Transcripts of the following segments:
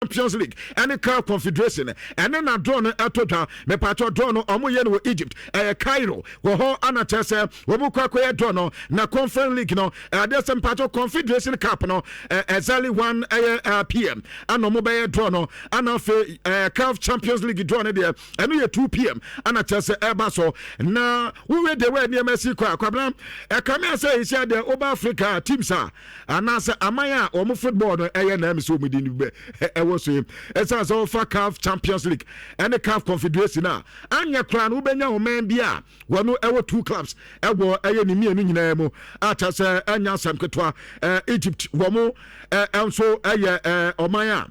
Champions League ɛne CAF Confederation ɛne na draw no ɛtɔ dwa. Mepatɔ, draw no ɔmo yɛ no wɔ Egypt, ɛyɛ Cairo wɔ hɔ ana kyerɛ sɛ wɔn kɔ akɔyɛ draw no. Na Conference League no ɛdeɛ sɛ mpatɔ Confederation Cup no exactly 1 ɛyɛ pm ana ɔmo bɛyɛ draw no. Ana afei CAF Champions League draw no deɛ, ɛno yɛ 2 p.m. ana kyerɛ sɛ ɛba so. Na wowie de wɔ nneɛma si kɔ akwabena ɛkame asɛ ɛsi adeɛ woba Africa teams a anaasɛ aman a wɔn football no ɛyɛ na ɛmi sɛ wɔn di bɛ ɛwɔ so yi, ɛsan sɛ wɔfa CAF Champions League ɛne CAF Confederation a, anyɛ koraa no wobɛnya ɔman bi a wɔn ɛwɔ two clubs ɛwɔ ɛyɛ ne mmienu nyinaa mu a kyerɛ sɛ ɛnya asɛm ketewa. Egypt wɔn ɛnso ɛyɛ ɔman a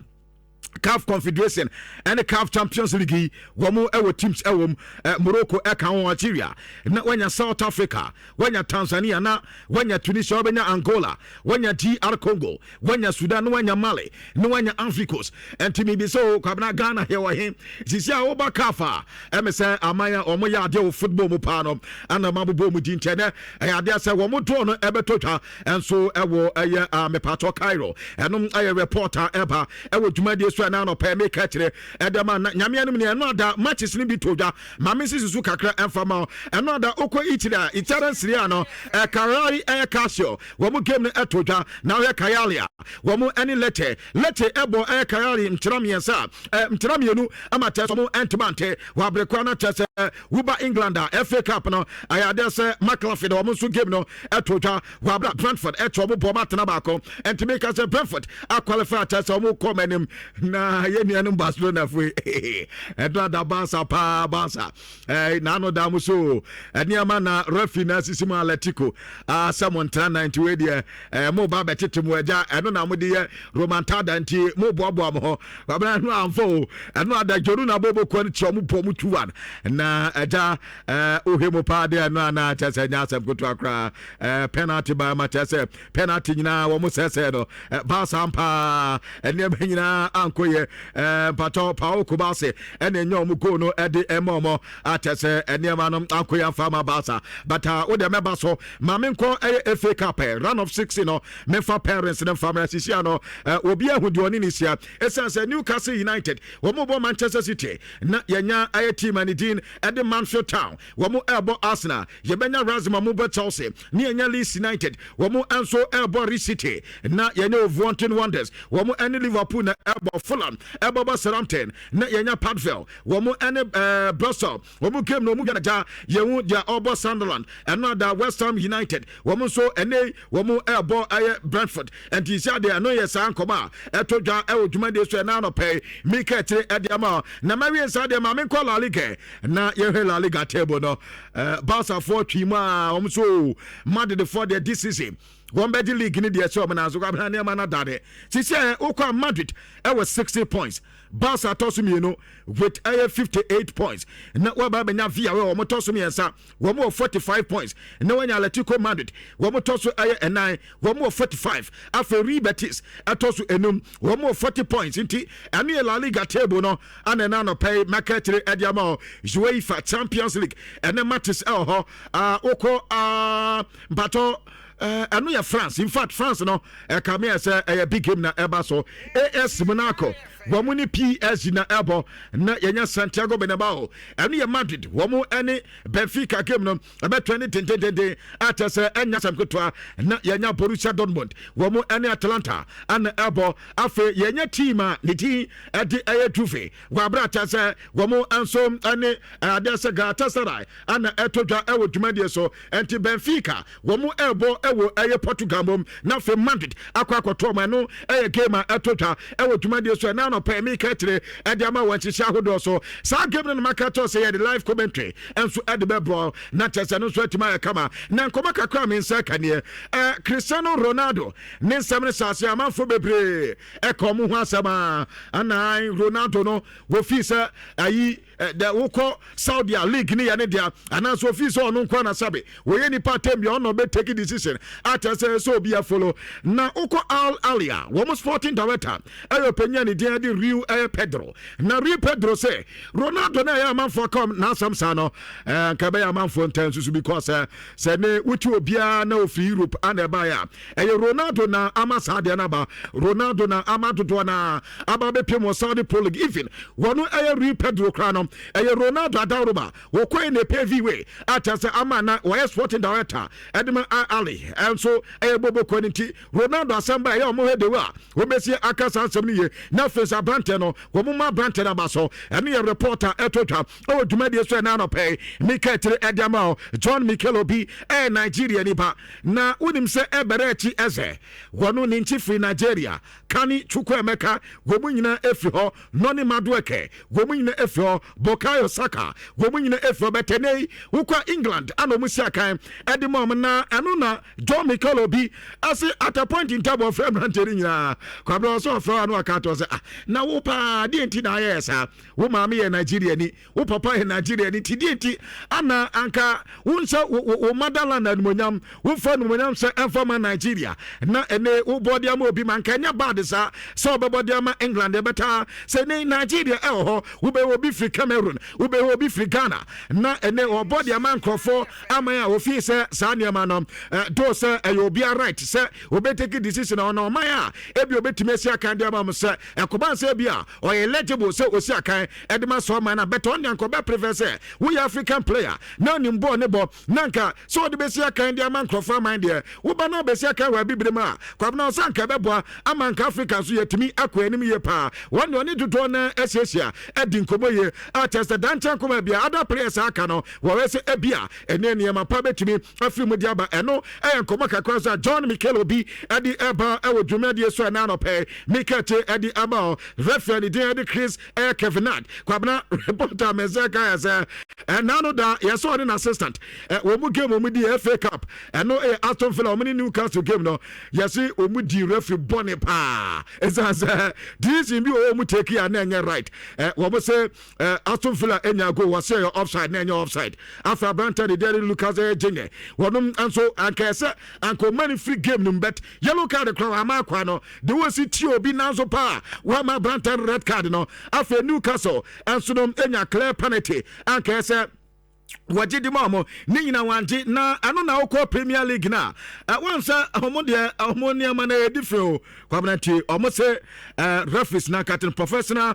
CAF Confederation ɛne CAF Champions League yi wɔn ɛwɔ teams ɛwɔ mu. Morocco ɛka ho, Algeria, na wɔnya South Africa, wɔnya Tanzania, na wɔnya Tunisia, wɔbɛnya Angola, wɔnya DR Congo, wɔnya Sudan, na wɔnya Mali, na wɔnya Ivory Coast. Ɛnti mi bi sɛ o Kwabena, Ghana yɛ wɔ he sisi a wɔba CAF a ɛmɛ sɛ aman a wɔn yɛ adeɛ wɔ football mu paa no ɛna wɔn abobɔ mu di nkyɛn dɛ ɛyɛ adeɛ sɛ wɔn draw no ɛbɛtɔ twa ɛnso ɛwɔ ɛyɛ mepatɔ Cairo. Ɛnom ɛyɛ reporter ɛba ɛwɔ dwumadie so ɛna anɔpɛ meka kyerɛ ɛdɛm a Nyame anim ne ɛno ada matches no bi to dwa. Maame sisi so kakra ɛmfa ma ɛno ada okɔ Italy a, Italian Serie A no, Cagliari ɛyɛ Calcio wɔn game no ɛto dwa. Na ɔyɛ Cagliari a wɔn ɛne Lecce, Lecce ɛbɔ ɛyɛ Cagliari nkyerɛ mmiɛnsa, nkyerɛ mmienu ama kyerɛ sɛ wɔn ɛntoma nte wɔ abere na kyerɛ sɛ wuba England a, FA Cup no, ɛyɛ adeɛ sɛ Macclesfield wɔn nso game no ɛto dwa wɔ abere Brentford ɛkyɛ wɔn bɔ wɔn atena baako. Ɛntumi ka sɛ Brentford aqualify akyɛ sɛ wɔn kɔ wɔn anim. Na yɛn nuanom Barcelona fo ɛdo ada Barca paa, Barca n'ano da mo so nneɛma na referee na asisi mu Atletico sɛ mo ntena na nti wei deɛ mo ba bɛtete mo agya ɛno na mo de yɛ remontada nti mo boaboa mo ho. Babena ɛno amfo o. Ɛno ada Girona bobo kɔ no kyerɛ mo bɔ mo 2-1 na agya wohwɛ mu paa deɛ, ɛno ana kyerɛ sɛ nyɛ asɛm ketewa koraa. Penalty ba ma kyerɛ sɛ penalty nyinaa wɔn sɛsɛ no Barca paa, nneɛma nyinaa ankɔ yɛ. Mpatɔ Pau Cubarsi ɛna ɛnyɛ wɔn goal no ɛde ɛma wɔn akyɛ sɛ nneɛma no ankɔ yɛ afa ma Barca. But wo deɛ mɛba so, maame nkɔ ɛyɛ FA Cup round of 16 no, mefa parents ne nfa mmerɛ sisia no. Obi ahu deɛ ɔne ne sia ɛsiane sɛ Newcastle United wɔn bɔ Manchester City, na yɛnya ɛyɛ team a ne din ɛde Mansfield Town wɔn ɛrebɔ Arsenal, yɛbɛnya Wrexham a wɔbɔ Chelsea, ne yɛnya Leeds United wɔn nso ɛrebɔ Rich City, na yɛnya Wolverhampton Wanderers wɔn ɛne Liverpool na ɛbɔ, Fulham ɛbɔbɔ Southampton, na yɛnya Port Vale wɔn ɛne Bristol wɔn game na wɔn gyina yɛn deɛ ɔbɔ Sunderland. Ɛno ada West Ham United wɔn nso ɛne wɔn ɛrebɔ ɛyɛ Brentford. Nti si adeɛ ɛno yɛ saa nkɔmɔ a ɛtɔ dwa ɛwɔ dwumadie so ɛna anɔpɛ mika akyire ɛde ama. Na mɛwie nsa deɛ, maame nkɔ La Liga na yɛhwɛ La Liga table no. Barcafoɔ twi mu a wɔn nso Madridfoɔ deɛ, this season wɔn bɛgye league ni deɛ sɛ wɔn nan so kwabena nneɛma no adane sisi ɛ. Wokɔ a, Madrid ɛwɔ 60 points, Barca tɔ so mmienu with ɛyɛ 58 points, na wɔba bɛnya Villarreal, wɔn tɔ so mmiɛnsa, wɔn wɔ 45 points, na wɔnya Atletico Madrid, wɔn tɔ so ɛyɛ ɛnan, wɔn wɔ 45. Afei Real Betis ɛtɔ so enum, wɔn wɔ 40 points. Nti ɛno yɛ La Liga table no ana ɛna anɔpɛ yi mɛka akyire ɛde ama hɔ. UEFA Champions League ɛne matches ɛwɔ hɔ wokɔ mpatɔ ɛno yɛ France. In fact, France no ɛka mi sɛ ɛyɛ big game na ɛba so. AS Monaco wɔn ne PSG na ɛbɔ, na yɛnya Santiago Bernabeu, ɛno yɛ Madrid wɔn ne Benfica game no ɛbɛtɔ ne dendendenden akyɛ sɛ ɛnya sɛm ketewa. Na yɛnya Borussia Dortmund wɔn ne Atalanta ana ɛbɔ. Afei yɛnya team a ne din ɛde ɛyɛ Juve wɔ abere akyɛ sɛ wɔn nso ne adeɛ sɛ Galatasaray ana ɛtɔ dwa ɛwɔ dwumadie so. Ɛnti Benfica wɔn ɛrebɔ ɛwɔ ɛyɛ Portugal mom, na afei Madrid akɔ akɔtɔ ɔmo. Ɛno ɛyɛ game a ɛtɔ dwa ɛwɔ dwumadie so ɛna anɔpɛ ɛmi ka kyerɛ ɛde ama wɔn nhyehyɛ ahodoɔ so. Saa game no na maka kyerɛ sɛ yɛde live commentary ɛnso ɛde bɛbrɔ na kyerɛ sɛ no nso atumi ayɛ kama. Na nkɔmɔ kakra mi nsa ka neɛ Cristiano Ronaldo ne nsɛm no hyɛ ase amanfo bebree ɛka ɔmo ho asɛm a ana Ronaldo no wofii sɛ ayi. Dɛ wokɔ Saudi a, league ne yɛ ne dea, anaasɛ ofii sɛ ɔno nkoa na sɛbe wɔyɛ nipa atɛm bia ɔna ɔbɛ take decision akyerɛ sɛ ɛsɛ obi follow. Na wokɔ Al Ahly a, wɔn sporting director ɛyɛ ɔpanyin a ne din de Rui ɛyɛ Pedro. Na Rui Pedro sɛ Ronaldo na ɛyɛ amanfoɔ ka n'asɛm saa no, nka ɛbɛyɛ amanfoɔ ntɛn susu, because sɛ ne wote obiara na ofiri Europe ana ɛbaeɛ a, ɛyɛ Ronaldo na ama saa deɛ no aba. Ronaldo na ama dodoɔ na aba bɛpiem wɔ Saudi Pro League. Even wɔno ɛyɛ Rui Pedro koraa no, ɛyɛ Ronaldo adaworoma wɔkɔɛ ne pave way akyɛ sɛ ama na wɔyɛ sporting director ɛde ma Al Ahly ɛnso ɛyɛ bobo kɔ no. Nti Ronaldo asɛm ba, ɛyɛ ɔmo hɛ de a wɔbɛsi aka saa asɛm no yie, na afei sɛ aberanteɛ no wɔn mu aberanteɛ no aba so. Ɛno yɛ reporter ɛto dwa ɛwɔ dwumadie so ɛna anɔpɛ mika tiri ɛde ama o. John Mikel Obi ɛyɛ Nigeria nipa, na wonim sɛ ɛbɛrɛ akyi ɛsɛ wɔno ne nkyi firi Nigeria. Carney Chukwuemeka, wɔn mu nyinaa efiri hɔ. Noni Madueke, wɔn mu nyinaa efiri hɔ. Bukayo Saka, wɔn mu nyinaa efiri hɔ. Bɛtɛnɛ yi wokɔ England ana wɔn si akan ɛde ma wɔn, na ɛno na John Mikel Obi ɛsi at a point in time wɔfrɛ mmeranteɛ no nyinaa. Kwabena ɔsɛ ɔfrɛ wa no aka ato sɛ, "Ah, na wo paa deɛ nti na ayɛ saa? Wo maame yɛ Nigeria ni, wo papa yɛ Nigeria ni, ti deɛ nti ana anka wo nhyɛ wo motherland animonyam, womfa animonyam sɛ ɛmfa ma Nigeria, na ɛne wobɔ de ama obi ma nka ɛnyɛ bad saa sɛ wobɛbɔ de ama England? Ɛbɛtaa sɛ ne Nigeria ɛwɔ hɔ, wobɛyɛ obi firi Cameroon, wobɛyɛ obi firi Ghana, na ɛne ɔbɔ de ama nkurɔfoɔ aman a ofii sɛ saa nneɛma no do sɛ ɛyɛ obiara right sɛ obɛtake decision a ɔna ɔman a ebi obɛtumi asi akan de ama mo sɛ ɛkɔba sɛ bi a ɔyɛ eligible sɛ osi akan ɛde ma sɛ ɔman no bɛtɛ ɔne anka ɔbɛ prefer sɛ woyɛ African player na onim bɔɔl ne bɔ, na nka sɛ ɔde bɛsi akan de ama nkurɔfoɔ aman deɛ, woba na ɔbɛsi akan wɔ abibire mu a, Kwabena, ɔsɛ anka ɛbɛboa ama nka Africa nso yɛtumi akɔ anim yie paa. Wɔn deɛ ɔne dodoɔ no asiesie adi nkɔmmɔ yie a kyerɛ sɛ dankyɛn kɔma bia other players aka no wɔwɛ sɛ ebi a ɛne nneɛma pa bɛtumi afiri mu de aba. Ɛno ɛyɛ nkɔmmɔ kakra nso a John Mikel Obi ɛde ɛba ɛwɔ dwumadie so ɛna anɔpɛ Mikel Kye ɛde ama ɔ. Referee ne din ɛde Chris ɛyɛ Kavanagh. Kwabena, reporter mɛsɛ ka yɛ sɛ ɛna no da yɛsɛ ɔne n'assistant wɔn mu game wɔn di FA Cup, ɛno ɛyɛ Aston Villa wɔn ne Newcastle game no, yɛsi wɔn di referee bɔne paa, ɛsan sɛ decision bi wɔ wɔn take a na ɛnyɛ right. Wɔn sɛ Aston Villa enya goal, wɔsɛ ɛyɛ offside na ɛnyɛ offside. Afei aberante de deɛ Lucas ɛyɛ Digne, wɔn nso anka ɛsɛ anka ɔma ne free game no, but yellow card koraa wɔama akwa no de wɔsi tie obi nanso paa wɔama aberante red card no. Afei Newcastle nso no enya clear penalty anka ɛsɛ wɔgye di ma ɔmo ne nyina wangye. Na ɛno na wokɔ Premier League na wɔn sɛ ɔmo deɛ ɔmo nneɛma no yɛ different o. Kwabena, nti ɔmo sɛ referees na nkaten Professional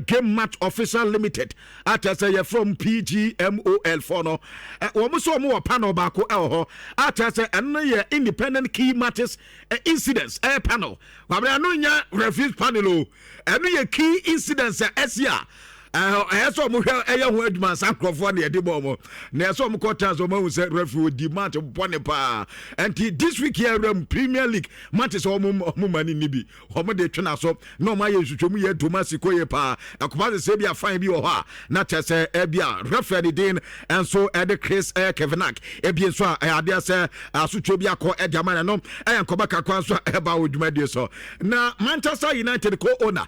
Game Match Official Limited akyɛ sɛ yɛfrɛ ɔmo PGMOL fɔ no, wɔn sɛ ɔmo wɔ panel baako ɛwɔ hɔ akyɛ sɛ ɛno no yɛ independent key matches incidents ɛyɛ panel. Kwabena, ɛno nyɛ referees panel o, ɛno yɛ key incidents a ɛsi a ɛyɛ sɛ ɔmo hwɛ ɛyɛ ho adwuma. Nsa nkurɔfoɔ na yɛde bɔ ɔmo na ɛsɛ ɔmo kɔ chance ɔmo ahu sɛ referee odi match bɔne paa. Nti this week yɛ awura mu Premier League matches, ɔmo ma ne ni bi ɔmo de twena so na ɔmo ayɛ nhwehwɛmu yɛ doma si kɔ yie paa. Ɛkɔba sɛ ebi afan bi wɔ hɔ a, na kyerɛ sɛ ɛbi a referee ne din nso ɛde Chris ɛyɛ Kavanagh, ebi nso a ɛyɛ adeɛ sɛ asotwe bi akɔ ɛde ama no. Ɛyɛ nkɔba kakra nso a ɛba wɔ dwumadie so. Na Manchester United co-owner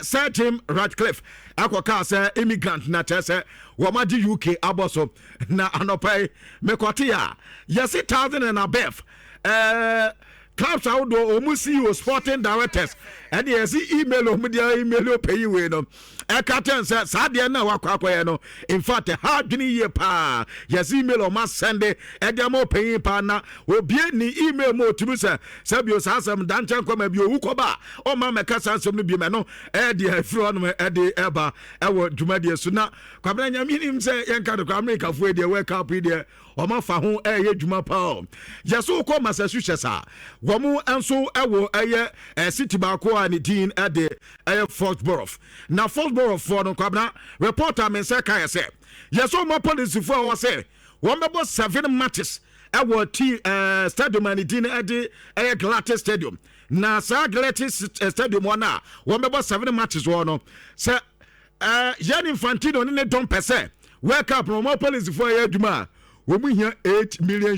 Sir Jim Ratcliffe akɔ kaa sɛ immigrant na kyerɛ sɛ wɔn agye UK abɔ so. Na anɔpa yi mekɔte a yɛsi thousand and above clubs ahodoɔ wɔn CEO, sporting directors ɛne yɛsi email wɔn deɛ email ɔpɛyi wei no ɛka kyɛn sɛ saa deɛ no a wakɔ akɔyɛ no, in fact ha adwene yie paa. Yɛsi email wɔn asɛnde ɛde ama ɔpanyin paa, na obie ne email mu otumi sɛ sɛbio saa asɛm dankyɛn kɔma bi owu kɔba a ɔma mɛka saa asɛm no bi mɛ no ɛyɛ deɛ ɛfiri hɔnom ɛde ɛba ɛwɔ dwumadie so. Na Kwabena, Nyame nim sɛ yɛnka no kora, Amerikafoɔ yi deɛ, World Cup yi deɛ wɔn afa ho ɛyɛ adwuma paa. Yɛso kɔ Massachusetts a, wɔn nso ɛwɔ ɛyɛ city baako a ne din ɛde ɛyɛ Foxborough. Na Foxborough foɔ no, Kwabena, reporter me nsa ka yɛ sɛ yɛsɛ wɔn apolisifoɔ a wɔsɛ wɔn bɛbɔ seven matches ɛwɔ ti stadium a ne din ɛde ɛyɛ Gillette Stadium. Na saa Gillette Stadium hɔ no a wɔn bɛbɔ seven matches wɔ no sɛ Gianni Infantino ne ne dɔm pɛ sɛ World Cup no wɔn apolisifoɔ yɛ adwuma a, wɔn hia US$8 million.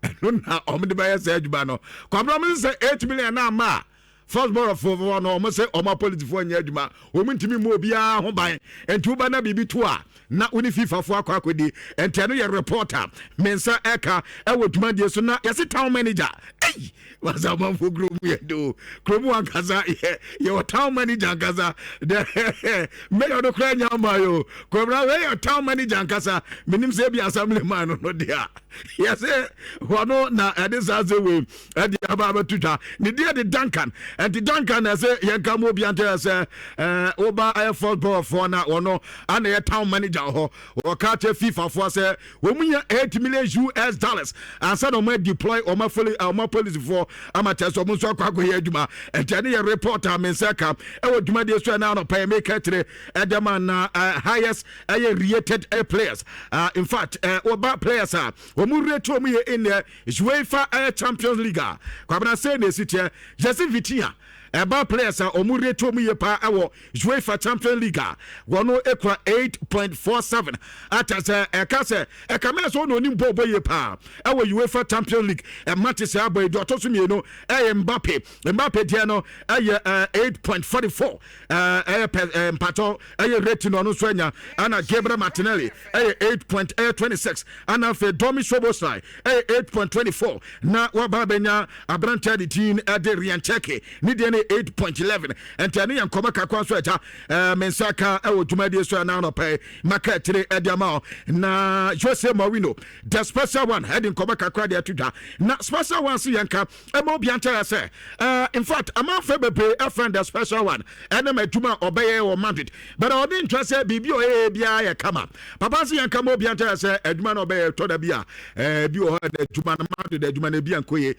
Ɛno na wɔn de bɛyɛ sɛ adwuma no. Kwabena, wɔn sɛ 8 million na ama a First bɔrɔfoɔ no, wɔn sɛ wɔn apolisifoɔ nyɛ adwuma, wɔn ntumi mu obiara ho ban, nti woba na biribi to a na wo ne FIFA foɔ akɔ akɔdi. Nti ɛno yɛ reporter me nsa ɛka ɛwɔ dwumadie so. Na yɛse town manager ei, wasa amanfoɔ kurom yɛ do kurom ankasa yɛ yɛwɔ town manager ankasa dɛ mayor no koraa nya ama yo kurom na wei yɛ town manager ankasa. Menim sɛ ebi assembly man no deɛ a yɛsɛ wɔno na ɛde saa sɛ wei ɛde aba abɛto dwa ne deɛ de Duncan. Ɛnti Duncan na ɛsɛ yɛnka mu obi antɛ sɛ woba ɛyɛ first bɔɔfoɔ na wɔno ana yɛ town manager hɔ. Wɔka kyerɛ FIFA foɔ sɛ wɔn mu nya US$8 million ansa na wɔn deploy wɔn afɔli wɔn apolisifoɔ ama kyerɛ sɛ wɔn nso akɔ akɔyɛ adwuma. Ɛnti ɛne yɛ report a me nsa ka ɛwɔ dwumadie so. Ɛna anɔpɛ yɛ meka kyerɛ ɛdɛm a na highest ɛyɛ rated players, in fact wɔba players a wɔn rate wɔn yɛ in the UEFA ɛyɛ Champions League a, Kwabena, sɛ na esi teɛ, yɛsi Vitinha ɛba players a wɔn rate wɔn yie paa ɛwɔ UEFA Champions League a, wɔn ekura 8.47 ata sɛ ɛka sɛ ɛka mɛ sɛ ɔna onim bɔɔl bɔ yie paa ɛwɔ UEFA Champions League. Ɛma te sɛ abɔ edu ɔtɔ so mmienu ɛyɛ Mbappe. Mbappe deɛ no ɛyɛ 8.44, ɛyɛ pɛ mpatɔ ɛyɛ rating ɔno nso anya. Ɛna Gabriel Martinelli ɛyɛ 8.26, ɛna afei Domi Szoboszlai ɛyɛ 8.24, na waba abɛnya aberanteɛ de din ɛde Rayan Cherki ne deɛ no 8.11. Nti ɛne yɛ nkɔmɔ kakra nso agya me nsa ka ɛwɔ dwumadie so. Ɛna anɔpɛ maka akyire ɛde ama wo na Jose Mourinho, the special one, ɛde nkɔmɔ kakra de ato dwa. Na special one so yɛnka ɛma obi ankyɛ sɛ in fact amanfo bebree ɛfrɛ the special one ɛnam adwuma a ɔbɛyɛ wɔ Madrid, but ɔde ntwa sɛ biribi a ɔyɛ biara yɛ kama papa nso. Yɛnka ma obi ankyɛ sɛ adwuma no ɔbɛyɛ tɔ da bi a ebi wɔ hɔ na adwuma no Madrid adwuma no ebi ankɔ yie,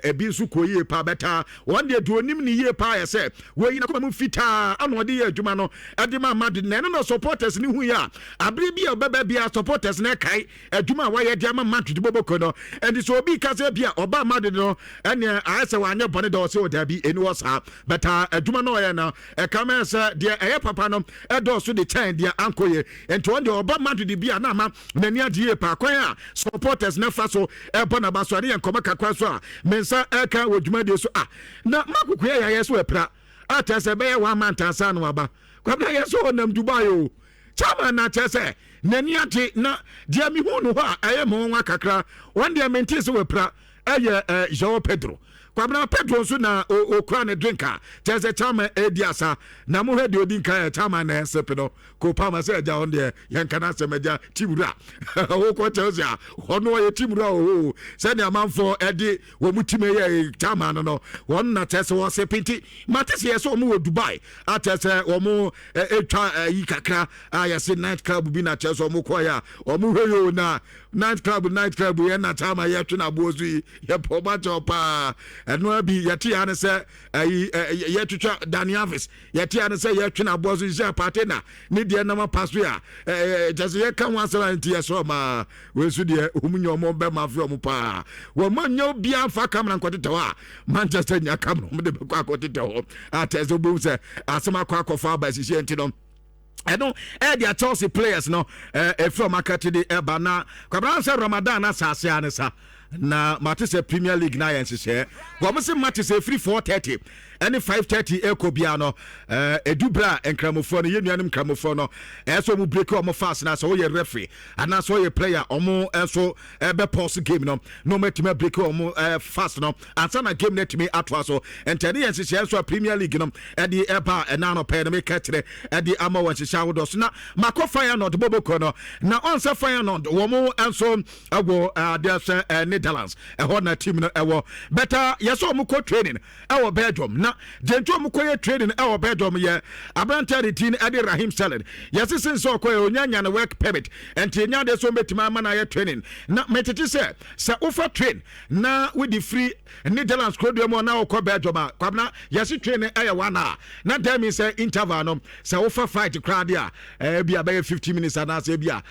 ebi nso kɔ yie paa bɛtaa wɔn deɛ deɛ onim ne yie paa yɛ sɛ wɔyi n'akoma mu fitaa ana ɔde yɛ adwuma no ɛde ma Madrid, na ɛno na supporters ne hu yɛ a abere bi a ɔbɛba bi a supporters ne kae adwuma a wayɛ de ama Madrid bɔbɔkɔ no. Ɛnti sɛ obi ka sɛ bi a ɔba Madrid no ɛneɛ ayɛ sɛ wanyɛ bɔne da, ɔsɛ ɔdaabi, ɛni wɔ saa bɛta adwuma no ɔyɛ no ɛka mɛ sɛ deɛ ɛyɛ papa no ɛdɔɔso de kyɛn deɛ ankɔ yie. Nti wɔn deɛ ɔba Madrid bi a na ama n'ani agye yie paa kwan a supporters ne fa so ɛbɔ n'aba so. Ɛne yɛ nkɔmɔ kakra so a me nsa ɛka wɔ dwumadie so a na makoko yɛ yɛayɛ so ɛpra a kyerɛ sɛ ɛbɛyɛ wɔn ama ntansa no aba. Kwabena, yɛ so ɔnam Dubai o, chairman na kyerɛ sɛ n'ani agye. Na deɛ mehu no hɔ a ɛyɛ mo nwa kakra, wɔn deɛ mente sɛ wɔapira ɛyɛ Joao Pedro. Kwabena, Pedro nso na okura ne drink a kyerɛ sɛ chairman ɛredi asa. Na mohwɛ deɛ odi nkan yɛ chairman na ɛsep no kopama sɛ agya ɔno deɛ yɛnka no asɛm agya team wura wokɔ Chelsea a, ɔno ɔyɛ team wura oho sɛnea amanfoɔ ɛde wɔn mu team yɛ chairman no wɔn na kyerɛ sɛ wɔsep. Nti mate sɛ yɛ sɛ wɔn wɔ Dubai a kyerɛ sɛ wɔn ɛtwa ayi kakra a yɛse night club bi na kyerɛ sɛ wɔn kɔɛ a wɔn hwɛ yi o. Na night club, night club yɛn na chairman yɛtwe n'aboɔ so yi, yɛpɔ ɔba kyɛw paa. Ɛno bi yɛte ya ne sɛ ɛyi yɛtwitwa Dani Alves, yɛte ya ne sɛ yɛtwe n'aboɔ so sɛ Partey na ne deɛ nam apa so a kyɛ sɛ yɛka ho asɛm a. Nti yɛsrɛ ɔmaa wei nso deɛ wɔn nyɛ wɔn bɛ ma afei wɔn paa wɔn mo nyɛ obiara nfa camera nkɔtetɛ hɔ a Manchester nya camera wɔn de bɛkɔ akɔtetɛ hɔ a kyɛ sɛ wɔbɛhu sɛ asɛm akɔ akɔfa aba asisi. Nti no ɛno ɛde a Chelsea players no ɛfiri ɔmo akɛte de ɛba. Na Kwabena, sɛ Ramadan asase a ne sa na mate sɛ Premier League na ayɛ nhyehyɛɛ wɔn sɛ mate sɛ ɛfiri 4:30 ɛne 5:30 ɛkɔ bia no ɛdu berɛ a nkramofoɔ no, yɛ nuanom nkramofoɔ no, ɛyɛ sɛ ɔmo break ɔmo fast. Na sɛ woyɛ referee anaasɛ ɔyɛ player, ɔmo nso ɛbɛ pause game no na ɔmo atumi abreak ɔmo fast no ansa na game no atumi atoa so. Nti ɛne yɛ nhyehyɛɛ nso a Premier League no ɛde ɛba a ɛna anɔpɛ no meka kyerɛ ɛde ama wɔn nhyehyɛ ahodoɔ so. Na makɔ Feyenoord bɔbɔkɔ no na ɔnsɛ Feyenoord wɔn nso ɛwɔ adeɛ sɛ Netherlands ɛhɔ na team no ɛwɔ bɛta. Yɛsɛ ɔmo kɔ training ɛwɔ Belgium, na deɛ nti ɔmo kɔ yɛ training ɛwɔ Belgium yɛ aberanteɛ de din ɛde Raheem Sterling. Yɛsɛ sen sɛ ɔkɔ yɛ onya nya ne work permit, nti enya adeɛ sɛ ɔmbɛtumi ama no ayɛ training. Na mɛtete sɛ wofa train na wodi firi Netherlands kurodua mu na wokɔ Belgium a, Kwabena, yɛse train no ɛyɛ 1 hour, na that means sɛ interval no sɛ wofa flight koraa de a ebi a bɛyɛ 50 minutes anaasɛ ebi a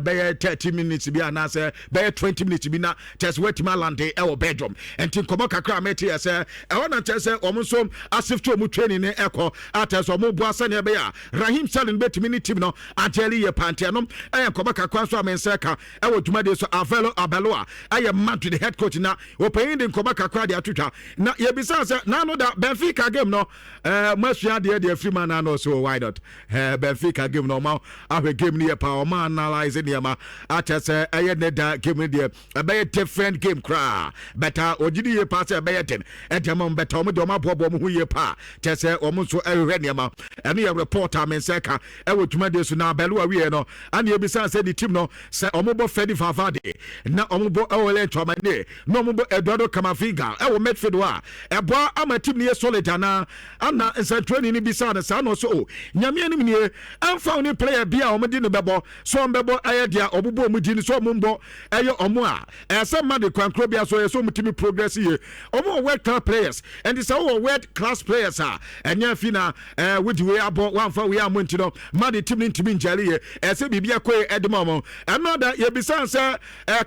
bɛyɛ 30 minutes bi anaasɛ bɛyɛ 20 minutes bi na kyerɛ sɛ woatumi aland ɛwɔ Belgium. Nti nkɔmmɔ kakra a mete yɛ sɛ ɛhɔ na kyerɛ sɛ wɔn nso nso asifto ɔmo training ne ɛkɔ atɛ sɛ ɔmo boa sɛnea ɛbɛyɛ a Raheem Sterling bɛtumi ne team no agyɛle yie panteɛ no. Ɛyɛ nkɔmɔ kakra nso a me nsa ka ɛwɔ dwumadie so. Alvaro Arbeloa ɛyɛ Madrid head coach na ɔpanyin de nkɔmɔ kakra de atotwa na yɛbisa sɛ nano da Benfica game no, mo asua adeɛ deɛ afiri mu anaa no? So why not? Benfica game no, ɔma ahwɛ game no yɛ paa, ɔma analyse nneɛma akyɛ sɛ ɛyɛ ne da game no deɛ, ɛbɛyɛ different game koraa bɛta. Ɔgye di yie paa sɛ ɛbɛyɛ den ɛdeɛ ma bɛta. Ɔmo deɛ, ɔmo aboaboa ɔmo ho yie paa kyɛ sɛ ɔmo nso ɛhwehwɛ nneɛma. Ɛno yɛ report a me nsa ka ɛwɔ dwumadie so. Na Arbeloa wie no, ana ebisa sɛ ne team no sɛ ɔmo bɔ Fede Valverde na ɔmo bɔ Aurelien Tchouameni na ɔmo bɔ Eduardo Camavinga ɛwɔ midfield hɔ a, ɛboa ama team no yɛ solid anaa? Ana nsɛntwerɛni no bisa no saa na ɔsɛ o, Nyame anim nie, ɛmfa wo ne player bi a ɔmo de no bɛbɔ so, ɔmo bɛbɔ ɛyɛ deɛ ɔbobɔ ɔmo di no so, ɔmo mbɔ ɛyɛ ɔmo a ɛsɛ mma de kwankoro bi so yɛ sɛ ɔmo tumi progress yie. Ɔmo wɔ world class players, ɛnti sɛ wowɔ world class players a, ɛnyɛ afi na wodi wei abɔ wamfa wei amɔ nti no ma de team no ntumi ngyale yie. Ɛsɛ biribi akɔ yɛ ɛde ma ɔmo. Ɛno da yɛbisa sɛ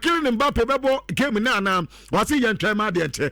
Kylian Mbappe bɛbɔ game no anaa? Wɔse yɛntwɛn ma adeɛ nkyɛ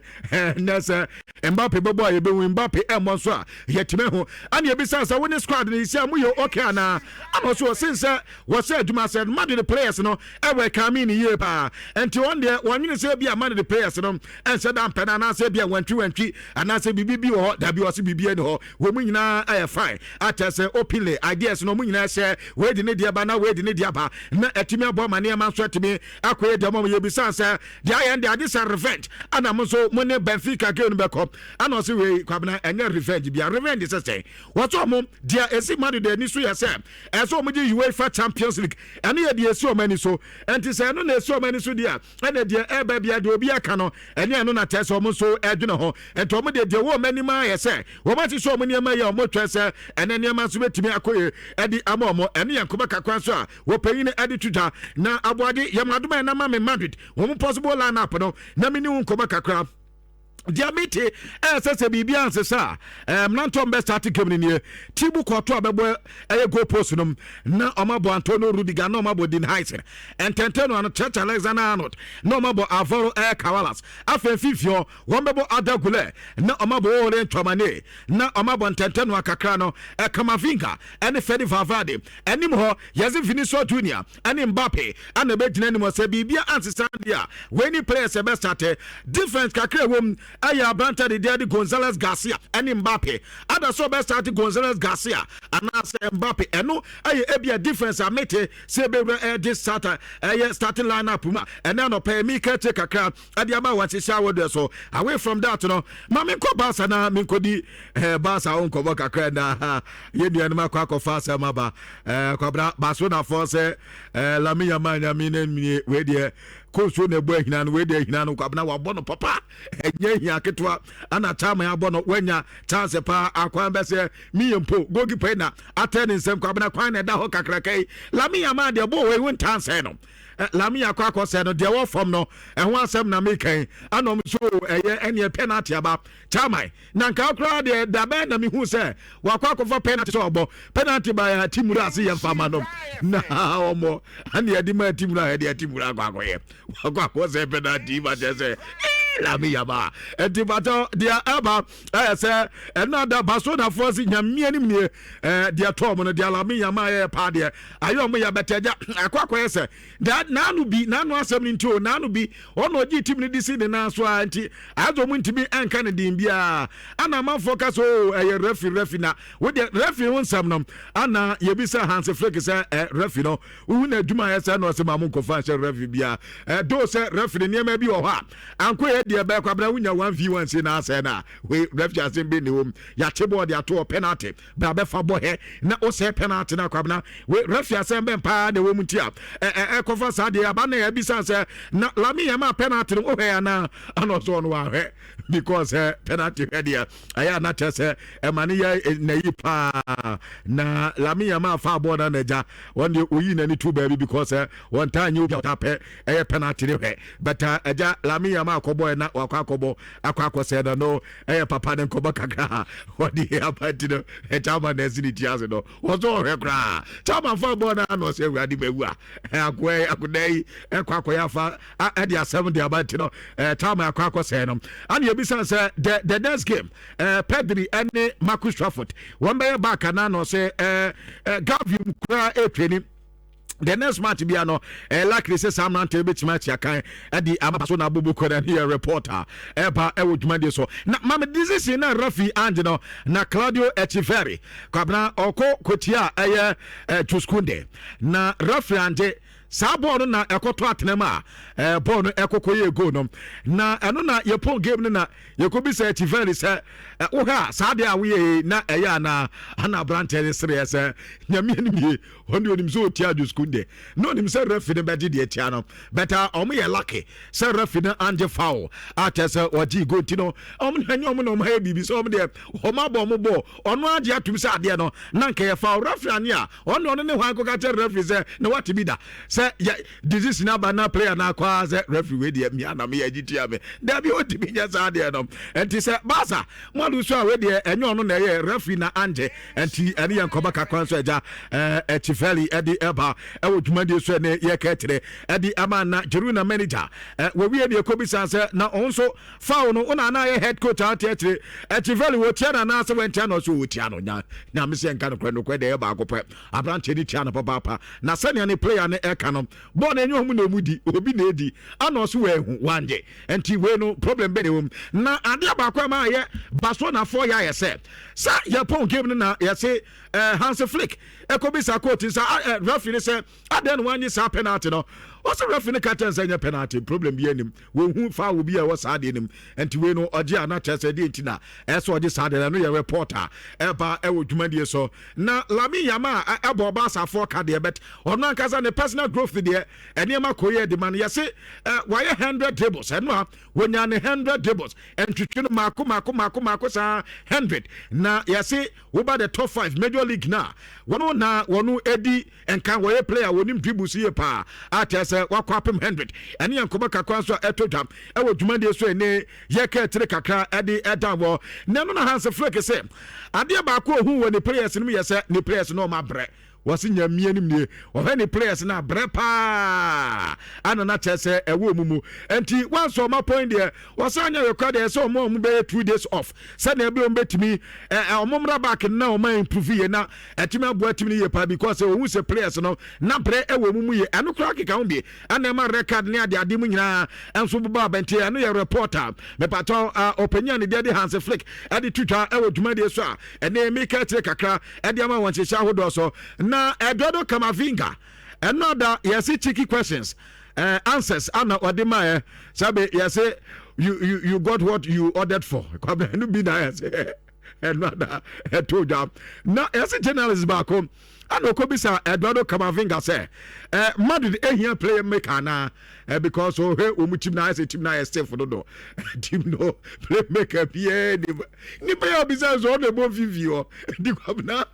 ɛnɛ sɛ Mbappe bɛbɔ a yɛbɛhu, Mbappe ɛmmɔ nso a yɛtumi ho. Ana yɛbisa sɛ wo ne squad no yɛsi a moyɛ okay anaa? Ana ɔso ɔsen sɛ wɔsɛ adwuma sɛ Madrid players no ɛwɔ ɛkame ne yie paa, nti wɔn deɛ wɔnwene sɛ bi a Madrid players no ɛnsɛ da mpɛ no anaasɛ bi a wantwi wantwi anaasɛ biribi bi wɔ hɔ. Dabi, ɔse biribi ani hɔ, wɔn mu nyinaa ɛyɛ fine akyɛ sɛ openly ideas no wɔn nyinaa hyɛ wei de ne deɛ ba na wei de ne deɛ ba na ɛtumi abɔ ama nneɛma nso ɛtumi akɔyɛ deɛ ɔmo yɛbisa sɛ deɛ ayɛ deɛ ade sɛ revenge ana mo nso mo ne Benfica game no bɛkɔ? Ana ɔse wei, Kwabena, ɛnyɛ revenge bia. Revenge sɛ wɔsɛ ɔmo deɛ esi Madrid ani so yɛ sɛ ɛsɛ ɔmo gye UEFA Champions League. Ɛno yɛ deɛ esi ɔmo ani so, ɛnti sɛ ɛno na esi ɔmo ani so deɛ, ɛna deɛ ɛba bia deɛ obi aka no ɛne ɛno na kyerɛ sɛ ɔmo nso ɛdwene ho. Nti ɔmo deɛ wɔ ɔmo anim ayɛ sɛ wɔn ahyehyɛ ɔmo nneɛma yɛ, ɔmo twɛ sɛ ɛnɛ nneɛma nso bɛtumi akɔ yie ɛde ama ɔmo. Ɛne yɛn nkɔmɔ kakra nso a wɔpanyin ɛde twitwa na aboade yɛn adoma ɛnam ama Madrid wɔn possible line up no na mi ni wɔn nkɔmɔ kakra. Deɛ mete ɛyɛ sɛ biribi ansesa a, mmerantɔ mbɛ start game no nie: Thibaut Courtois bɛbɔ ɛyɛ goal post no na ɔmabɔ Antonio Rudiger na ɔmabɔ Dean Huijsen ntɛntɛn no ano, Trent Alexander Arnold na ɔmabɔ Alvaro ɛyɛ Carreras. Afei mfimfini hɔ, wɔn bɛbɔ Arda Guler na ɔmabɔ Aurelien Tchouameni na ɔmabɔ ntɛntɛn no akakra no Camavinga ɛne Fede Valverde. Anim hɔ, yɛdze Vinicius Junior ɛne Mbappe ana ɛbɛgyina anim hɔ. Sɛ biribia ansesa deɛ a, wei ni players ɛbɛ start. Difference kakra ɛwɔ mu ɛyɛ aberante de deɛ de Gonzales Garcia ɛne Mbappe ada sɛ ɔbɛ start Gonzales Garcia anaasɛ Mbappe. Ɛno ɛyɛ ebia difference a mete sɛ ɛbɛwura ɛde start ɛyɛ starting line up mu a ɛnɛ anɔpɛ mi kɛkyɛ kakra ɛde ama wɔn ahyehyɛ awɔdeɛ so. Away from that no, ma menkɔ Barca na menkɔdi Barca ho nkɔmmɔ kakra na yɛn nuanom akɔ akɔfa asɛm aba. Kwabena, Barcelonafoɔ sɛ Lamine Yamal nyame na nie. Wei deɛ kóòsuo na ɛbɔ ahina no, wei deɛ ahina no, Kwabena, wabɔ no papa, ɛnyɛ ahia ketewa ana chairman abɔ no. Wanya chance paa, akwan bɛsɛ miyɛ mpo goalkeeper yi na atɛ ne nsɛm. Kwabena, kwan na ɛda hɔ kakraka yi, Lamine Yamal deɛ bɔɔl wei wo ntansɛn no, Lamine akɔ akɔsɛ no deɛ ɛwɔ fam no ɛho asɛm na mekɛn ana ɔm so ɛyɛ ɛneɛ penalty aba. Chairman, na nka koraa deɛ dabɛn na mehu sɛ wakɔ akɔfa penalty sɛ ɔbɔ penalty ba yɛ timura ase yɛ mfama no na ɔmɔ ane yɛde ma timura, yɛde timura akɔ akɔyɛ wakɔ akɔsɛ penalty ma kyerɛ sɛ Lamine Yamal. Ɛnti batɔ deɛ ɛba ɛyɛ sɛ ɛno ada Barcelonafoɔ se Nyame anim nie, deɛ tɔɔ mo no deɛ Lamine Yamal yɛ paa deɛ ayɛ ɔmo yɛ bɛtɛ gya akɔ akɔyɛ sɛ naano bi naano asɛm no nti o, naano bi ɔna ɔgye team no de si ne nan so a, nti ayɛ ɔmo ntumi ɛnka ne den biara. Ana amanfoɔ ka sɛ o, ɛyɛ referee na wodeɛ referee ho nsɛm no ana yɛbisa Hansi Flick sɛ referee no wohu na adwuma ayɛ sɛ na ɔsɛ ma mo nkɔfa nhyɛ referee biara do sɛ referee nneɛma bi wɔ hɔ a ankɔ yɛ deɛ bɛyɛ. Kwabena, wonya 1v1 si na asɛ na wei referee asɛm bi ne wɔm. Yɛakye bɔɔl de ato penalty bra bɛfa bɔ hɛ na wosɛ penalty no. Akwabena, wei referee asɛm bɛn paa na ɛwɔ mu nti a ɛkɔfa saa deɛ aba na yɛbisa sɛ na Lamine Yamal penalty no wohwɛ anaa? Ana ɔsɛ ɔno wahwɛ because penalty hwɛ deɛ ɛyɛ ana kyerɛ sɛ ɛma ne yɛ n'ayi paa na Lamine Yamal fa bɔɔl na n'agya wɔn deɛ oyi n'ani to baabi because wɔn taa nye obi a ɔtaa pɛ ɛyɛ penalty ne hwɛ, but agya Lamine Yamal akɔbɔ. kɔɛ na wakɔ akɔbɔ akɔ akɔsɛe no. No ɛyɛ papa ne nkɔmmɔ kakra a wɔde aba nti no, chairman na ɛsi ne ti ase no, wɔsɔ ɔhwɛ koraa. Chairman fa bɔɔl no ano sɛ Awurade bɛwu a akoa akoda yi ɛkɔ akɔyɛ afa ɛde asɛm de aba nti no, chairman akɔ akɔsɛe no. Ana yɛbisa sɛ the next game, Pedri ɛne Marcus Rashford wɔn bɛyɛ back anaa na ɔsɛ Gavi koraa ɛtwani the next match bia no, likely sɛ saa mmeranteɛ bɛtumi akyi akan ɛde ama so na abobo kɔ no yɛ reporter ɛba ɛwɔ dwumadie so. Na mame decision na referee angye no na Claudio Echeverri, Kwabena, ɔkɔ kotia a ɛyɛ Jules Kounde na referee angye saa bɔɔl no na ɛkɔtɔ atenam a bɔɔl no ɛkɔkɔ yɛ goal no. Na ɛno na yɛpɔn game no na yɛkɔbisa Echeverri sɛ wohwɛ a saa deɛ a woyɛ na ɛyɛ anaa, ana aberanteɛ no sereɛ sɛ Nyame anim yie, ɔne onim sɛ ɔtia Jules Kounde na onim sɛ referee no bɛgye deɛ tia no, but ɔmo yɛ lucky sɛ referee no angye foul a kyerɛ sɛ ɔgye goal. Nti no ɔmo na ɛnyɛ ɔmo na ɔmo ayɛ biribi sɛ ɔmo deɛ ɔmo abɔ ɔmo bɔ ɔno agye atum sɛ adeɛ no na nka yɛ foul, referee ane a ɔno ɔno ne hwan kɔka kyerɛ referee sɛ na wate bi da sɛ yɛ decision aba na player na akɔ a sɛ referee wei deɛ mia na meyɛ agye tia me? Dabi, ɔntumi nyɛ saa adeɛ no. Nti sɛ Barca mo ado so a, wei deɛ ɛnyɛ ɔno na ɛyɛ, referee na angye. Nti ɛne yɛ nkɔmɔ kakra nso agya Echeverri ɛde ɛba ɛwɔ dwumadie so. Ɛne yɛka kyerɛ ɛde ama na Girona manager wɔwie ne ɛkɔbisa sɛ na ɔno nso foul no wona ana yɛ head coach a ɔte akyire, Echeverri wɔtia no anaasɛ wɔntia no? Ɔsɛ wɔtia no. Nya Nyame sɛ nka nokorɛ nokorɛ deɛ ɛyɛ baako pɛ, aberanteɛ no tia no papaapa. Na sɛnea ne player no ɛka no, bɔɔl no ɛnyɛ ɔmo na ɔmu di, obi na ɛdi ana ɔso wɔahu wangye. Nti wei no problem bɛ ne wɔ mu. Na adeɛ baako a ma ayɛ Barcelonafoɔ yɛ ayɛ sɛ yɛpɔn game no na yɛse Hansi Flick ɛkɔbisa coach sɛ referee no sɛ adɛn na wanye saa penalty no? Ɔsɛ referee no ka kyɛn sɛ nyɛ penalty, problem bi anim, wɔhu foul bi a ɛwɔ saa adeɛ nim. Nti wei no ɔgye a na kyerɛ sɛ deɛ nti na ɛsɛ ɔgye saa adeɛ no. Ɛno yɛ reporter ɛba ɛwɔ dwumadie so. Na Lamine Yamal ɛbɔ ɔba asafoɔ ka deɛ, but ɔno ankasa ne personal growth deɛ, nneɛma kɔ yɛ de ma no. Yɛse wayɛ 100 dribbles. Ɛno a wɔnya ne 100 dribbles ntwitwi no maako maako maako maako saa 100. Na yɛse woba the top five major league na wɔno na wɔno edi nkan, wɔyɛ player wɔnim dribbles yie paa a kyerɛ sɛ wakɔ apem 100. Ɛne yɛn nkɔmɔ kakra nso a ɛtɔ dwam ɛwɔ dwumadie so. Ɛne yɛka akyire kakra ɛde ɛdan wɔ na ɛno na Hans Flick sɛ adeɛ baako ohun wɔ ne players no mu yɛ sɛ ne players no ɔmo abrɛ. Wɔsi Nyamie nim nie, ɔhwɛ ne players no abrɛ paa ana na kyerɛ sɛ ɛwɔ mu nti wansɔ ɔma point deɛ wɔsan nyɛ rekɔ deɛ sɛ ɔmo a ɔmo bɛyɛ 2 days off sɛnea ebi ɔmo bɛtumi ɔmo mmra back na ɔmo improve yie na ɛtumi aboa team no yie paa, because ohun sɛ players no na brɛ ɛwɔ mu yie. Ɛno koraa keka ho bi ɛna ɛma record ne ade ade mu nyinaa ɛnso bobɔ abɛnten. Ɛno yɛ reporter mepatɔ ɔpanyin a ne deɛ de Hans Flick ɛde to dwa ɛwɔ dwumadie so a ɛne meka akyire kakra ɛde ama wɔn nhyehyɛ ahodoɔ so. Na Eduardo Camavinga, ɛno ada yɛse cheeky questions answers ana ɔde ma ɛ sɛbe yɛse you got what you ordered for. Kwabena, ɛno bi na yɛse ɛno ada ɛto dwa. Na yɛse journalist baako ana ɔkɔbisa Eduardo Camavinga sɛ Madrid ehia player maker anaa, because ɔhwɛ wɔn team na ayɛ sɛ team na ayɛ stiff dodo, team no play maker biara nim. Nipa yɛ ɔbisa sɛ ɔno ɛbɔ mfimfini hɔ di, Kwabena,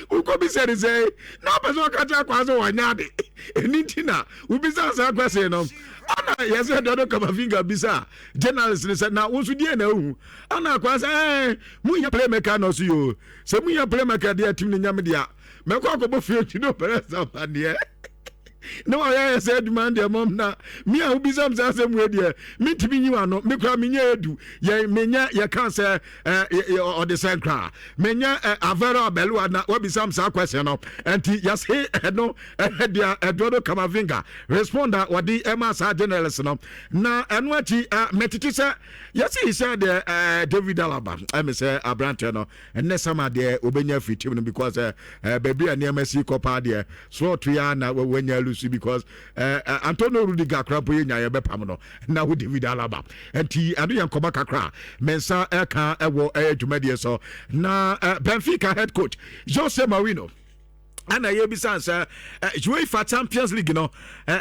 wokɔbisa ne sɛ na ɔpɛ sɛ ɔka kyerɛ akwa sɛ wɔnyɛ ade. Ɛni nti na wobisa saa kwɛse no. Ana yɛsɛ Eduardo Camavinga bisa journalist ne sɛ na wo nso deɛ na ahu ana akwa sɛ munya playmaker na ɔso yo sɛ munya playmaker deɛ, team no nyame deɛ mɛkɔ akɔbɔ Florentino Perez amanneɛ na wayɛ ayɛ sɛ adwuma deɛ mɔm. Na me a wobisam sɛ asɛm wei deɛ, mentumi nyi wano. Me koraa menyɛ edu yɛ menyɛ yɛka sɛ ɔde sɛ nkra menyɛ Alvaro Arbeloa na wabisam saa question no. Ɛnti yɛse ɛno deɛ Eduardo Camavinga respond a wɔde ɛma saa journalist no. Na ɛno akyi mɛtete sɛ yɛse sɛ deɛ David Alaba ɛme sɛ aberanteɛ no ɛnɛ sama deɛ obɛnya afiri team no, because baabi a nneɛma si kɔ paa deɛ, slot ya na wanya lose, because Antonio Rudiger kora mpo yɛnya yɛbɛpam no na wo David Alaba. Nti ɛno yɛ nkɔmɔ kakra mensa ɛka ɛwɔ ɛyɛ dwumadie so. Na Benfica head coach Jose Mourinho ɛna yɛbisa sɛ UEFA Champions League no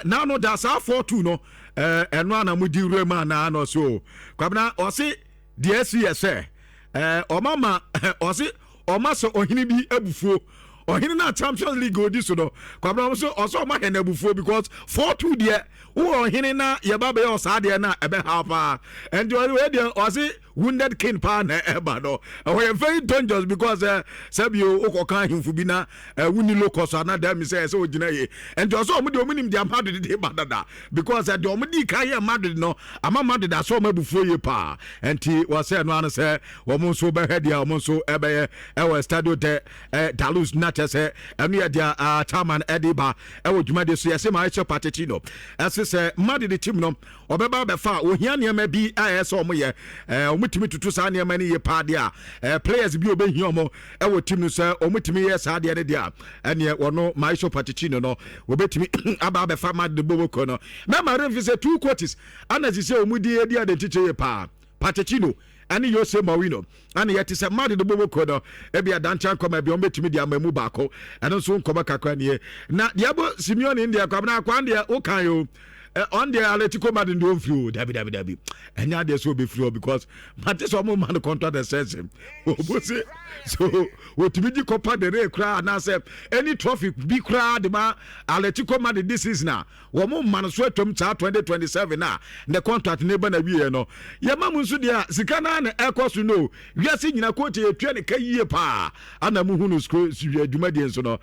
na no da saa 4-2 no, ɛno ana modi wura mu anaa no so? Kwabena, ɔse deɛ asi yɛ sɛ ɔma ma ɔse ɔma sɛ ɔhene bi abufuo. Ɔhene no a Champions League odi so no, Kwabena, ɔmo so ɔsɛ ɔmo ahɛ no abufuo because 4-2 deɛ, wowɔ ɔhene na yɛba bɛyɛ ɔsaa deɛ na ɛbɛha paa. Ɛnti ɔyɛ deɛ ɔse wounded king paa na ɛba no. Ɛhɔ yɛ very dangerous because sɛbio wokɔka ahemfo bi na wonni locus ana da mi sɛ ɛsɛ ogyina yie. Ɛnti ɔsɛ ɔmo deɛ ɔmo nim deɛ Madrid de ba dada because deɛ ɔmo di kan yɛ Madrid no ama Madrid asɛ ɔmo abufuo yie paa. Ɛnti wɔsɛ ɛno ano sɛ wɔn nso bɛhwɛ deɛ ɔmo nso ɛbɛyɛ ɛwɔ Estadio de Daluz, na kyerɛ sɛ ɛno yɛ deɛ chairman ɛde ba ɛwɔ dwumadie so. Yɛsɛ Mauricio Pochettino ɛse sɛ Madrid team no ɔbɛba abɛfa a, ohia nneɛma bi a ɛyɛ sɛ ɔmo yɛ ɔmo tumi tutu saa nneɛma no yie paa deɛ a players bi a ɔbɛhia ɔmo ɛwɔ team no sɛ ɔmo tumi yɛ saa deɛ no deɛ a, ɛneɛ wɔno Mauricio Pochettino no wɔbɛtumi aba abɛfa Madrid boboko no. Mɛma remfi sɛ two coaches ana sisi sɛ ɔmo di edi adentikyɛ yie paa, Pochettino ɛne Jose Mourinho, ɛne yɛte sɛ Madrid boboko no ebi adankyɛ nkɔmɔ bi ɔmo bɛtumi de ama mu baako. Ɛno nso nkɔmɔ kakra nie. Na deɛ ɛbɔ Simeone deɛ, Kwabena akwan deɛ wokan yi o, ɔn deɛ Atletico Madrid deɛ ɔmfiri o. Dabi, dabi, dabi, ɛnyɛ adeɛ sɛ ɔbɛfiri hɔ because mate sɛ ɔmo ma no contract extension. Ɔmo se so wɔtumi gye Copa del Rey koraa anaasɛ any trophy bi koraa de ma Atletico Madrid this season a, wɔn ma no so atwam saa 2027 a ne contract ne ba na wieɛ no. Yɛma mu nso deɛ a sika naa na ɛkɔ so no, wiase nyina coach yɛtua ne ka yie paa ana muhu no sukuu adwumadie nso no.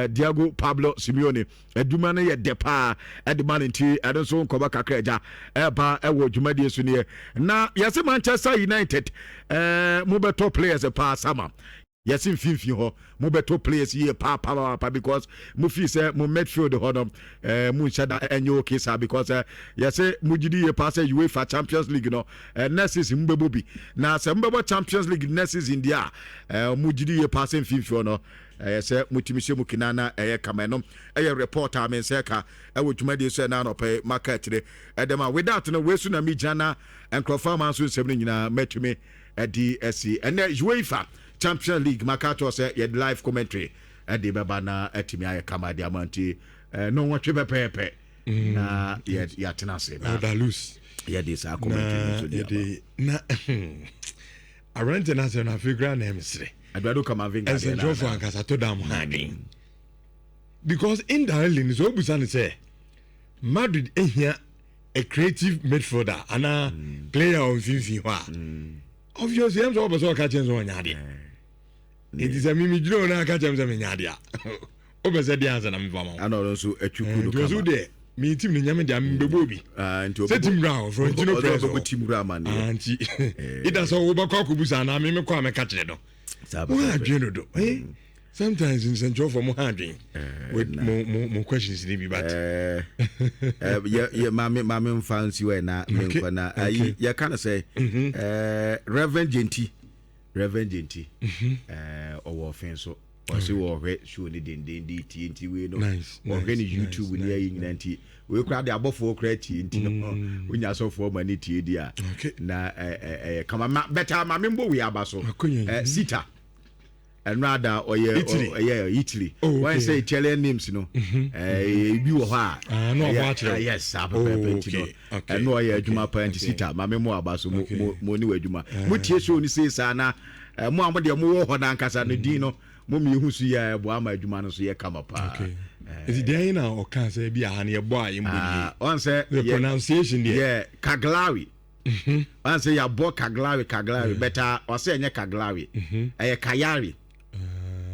Diego Pablo Simeone adwuma no yɛ dɛ paa ɛde ma no, nti ɛno nso nkɔmɔ kakra agya ɛba ɛwɔ dwumadie so neɛ. Na yɛse Manchester United mobɛtɔ players paa sama. Yɛse mfimfini hɔ mobɛtɔ players yie paa because mo fii sɛ mo midfield hɔ no mo nhyɛ da ɛnyɛ okay saa because yɛse mo gyidi yie paa sɛ UEFA Champions League no next season mobɛbɔ bi, na sɛ mobɛbɔ Champions League next season deɛ a, mo gyidi yie paa sɛ mfimfini hɔ no ɛyɛ sɛ motumi hyɛ mu kina na ɛyɛ kama. Ɛno ɛyɛ report a me nsɛ ka ɛwɔ dwumadie so ɛna anɔpɛ maka akyire ɛdɛm a without no wei so na megyina na nkurɔfoɔ ama nso nsɛm no nyinaa mɛtumi ɛde asi. Ɛnɛ UEFA Champions League, maka kyerɛ sɛ yɛde live commentary ɛde bɛba na atumi ayɛ kama de ama, nti no nwɔtwe pɛpɛɛpɛ na yɛatena ase na yɛde saa commentary no nso de aba. Na aberante no asɛm no afei koraa na ɛmesere. Eduardo Camavinga. Nsɛnkyerɛfoɔ ankasa to da mo ha adwen because indirectly no sɛ wobusa no sɛ Madrid ehia a creative midfielder anaa player a ɔmfimfini hɔ a, obviously ɛm sɛ wɔpɛ sɛ ɔka kyɛn sɛ ɔnyɛ adeɛ. Nti sɛ mimi gyina hɔ na aka kyɛm sɛ menya adeɛ a, wopɛ sɛ deɛ ansa na mefa ma wo. Ana ɔno nso atwi ku no. Kama deɛ me team no nyame deɛ mebɛbɔ bi sɛ team wura hɔ Florentino Perez. Ɔbɛbɔ team wura ama ne. Nti ida sɛ wobɛkɔ akɔbu sa anaa meme kɔ a mɛka kyerɛ no mo ha adwen dodo. Sometimes nsɛnkyerɛfoɔ mo ha adwen with mo questions ni bi, but yɛ maame mfa nsi hɔ na menkɔ na ayi yɛka no sɛ Reverend Genti, Reverend Genti ɔwɔ ɔfen so, ɔse wɔhwɛ show ne denden de tie, nti wei no wɔhwɛ ne YouTube ne ayi nyina, nti wei koraa de abɔfoɔ koraa tie, nti no wonya asɔfoɔ ma ne tie di a na ɛyɛ kama ma bɛta ma membɔ wei aba so. Sita ɛno ada ɔyɛ ɔyɛ Italy. Wɔn sɛ Italian names no ebi wɔ hɔ a, yes, saa pɛpɛɛpɛ. Nti no ɛno ɔyɛ adwuma paa, nti Sita maame mo aba so mo ne wɔ adwuma mo tie show no sei saa na mo a mo deɛ mo wɔ hɔ n'ankasa no din no mo mi ehu so yɛ ɛboa ama adwuma no so yɛ kama paa. Nti deɛ na ɔka sɛ bi aha no yɛbɔ a yɛmbɔ nie. Ɔn sɛ the pronunciation deɛ. Yɛ Cagliari. Ɔn sɛ yɛabɔ Cagliari, Cagliari, but ɔsɛ ɛnyɛ Cagliari, ɛyɛ Cagliari,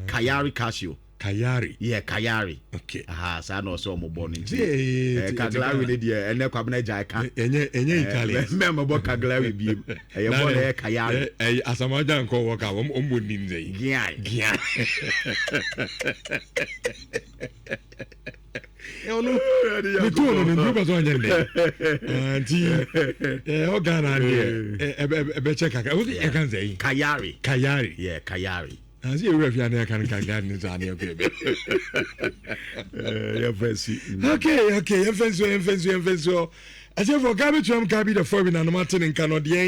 Cagliari Calcio. Cagliari. Yɛ Cagliari. Okay. Aha saa na ɔsɛ ɔmo bɔ no, nti Cagliari ne deɛ ɛnɛ Kwabena gya ɛka. Ɛnyɛ Italian. Mɛmɛ bɔ Cagliari biem, ɛyɛ bɔ na ɛyɛ Cagliari. Ɛyɛ Asamoah nkɔ wɔ ka wɔn bɔ nim sɛ yi. Gian. Gian. Ɔno ne tone no nti wopɛ sɛ ɔnyɛ ndɛ, nti ɛhɔ Ghana deɛ ɛbɛkyɛ kakra. Wo yɛka sɛ yi. Cagliari. Cagliari. Yɛ Cagliari. Ase ewura fi ane aka no Cagliari ne saa aneɛ kɔ ɛbɛ. Yɛfɛ si. Okay, yɛmfɛ nsuo, yɛmfɛ nsuo, yɛmfɛ nsuo. Ɛsɛ fɔ kaa bɛtuam kaa bi da fɔ bi nanom ate ne nka no deɛ.